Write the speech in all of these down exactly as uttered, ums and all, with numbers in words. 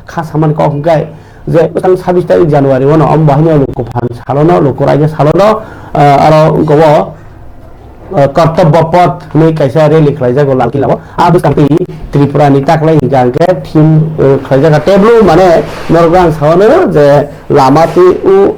kha samani kok hwnkhe je bwskang sabis tarik January o no, omo bahai no luku phan salo no, luku raida salo no, ah, aro wngkha o, ah, Kartobya Path hinwi kaisa rally khlaijago Lal Killa o. A bwskang twi Tripura ni taklai hwnkha hwnkhe theme, eh, khlaijak tableau, mane norok ang sao no je lama twi u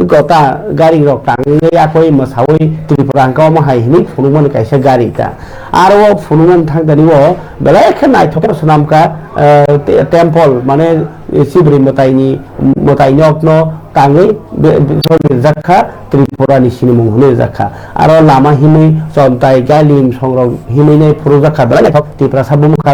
gota gari rok tangwi yakwi mwsawi Tripura hwnkha omo hai hinwi phunukmani kaisa gari ta. Aro o phunukmani thangdani o belai khe naithok khe swnamkha, eh, te-, temple, mane, eh, Sibri mwtaini, mwtai nokno tangwi be-, be-, rijak kha, Tripura ni sinimung hwnwi rijak kha. Aro lama hinwi Chontai, Galim songrok hinwi nai phunukjak kha, belai naithok Tiprasa bumung kha.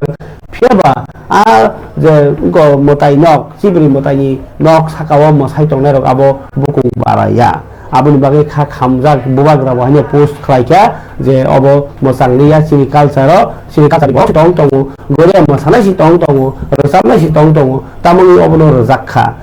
Phiya ba a je go mwtai nok, Sibri mwtaini nok saka o mwsai tongnai rok abo bukung bara ya. Aboni bagwi kha khamjak bubagra bo haino post khlai kha je obo mwchang liya chini culture o, chini culture bo tong tongo, goria mwsanai si tong tongo, rwchapnai si tong tongo, tamoni obono rwjak kha.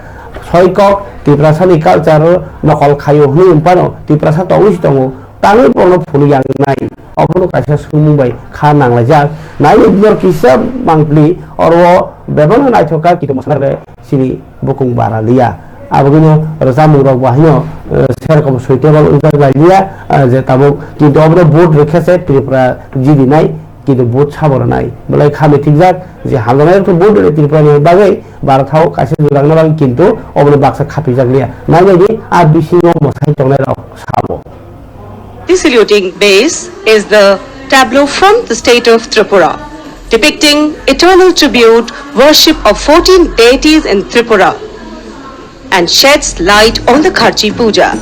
Soi kok Tiprasa ni culture o nokol khaio hwnwi wng phano Tiprasa tongwi si tongo, tangwi bono phunuk yang nai. Obono kaisa swngmung bai kha nanglaijak. Naini bini kisa mangpli oro bebak naithok kha kitu mwsana chini bukung bara liya. Abogino rwchapmung rok bo haino, eh, serkom suitable wngjak lai liya, eh, je tabuk kintu obono vote rwkhe se Tripura jidi nai, kintu vote sabo rwnai. Belai kha mithikjak je hamjaknai rok vote rwdi Tripura ni bagwi, bara thao kaisa jwrangna bagwi, kintu obono baksa khapijak liya. Nai nai di a bisingo mwsai tongnai rok sabo. The saluting base is the tableau from the state of Tripura, depicting eternal tribute worship of fourteen deities in Tripura and sheds light on the Kharchi Puja,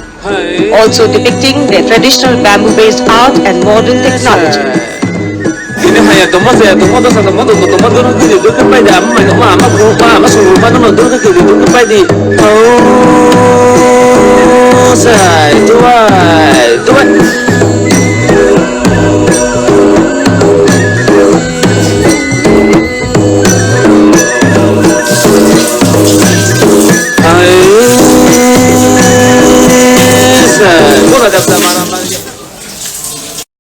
also depicting their traditional bamboo-based art and modern technology. Ini haya tongma saya tongma dosa tongma tongma tongma duru duru duru pai da ama mai tongma ama ku ama suru ma no duru duru duru pai di. Oh, sai tuai tuai.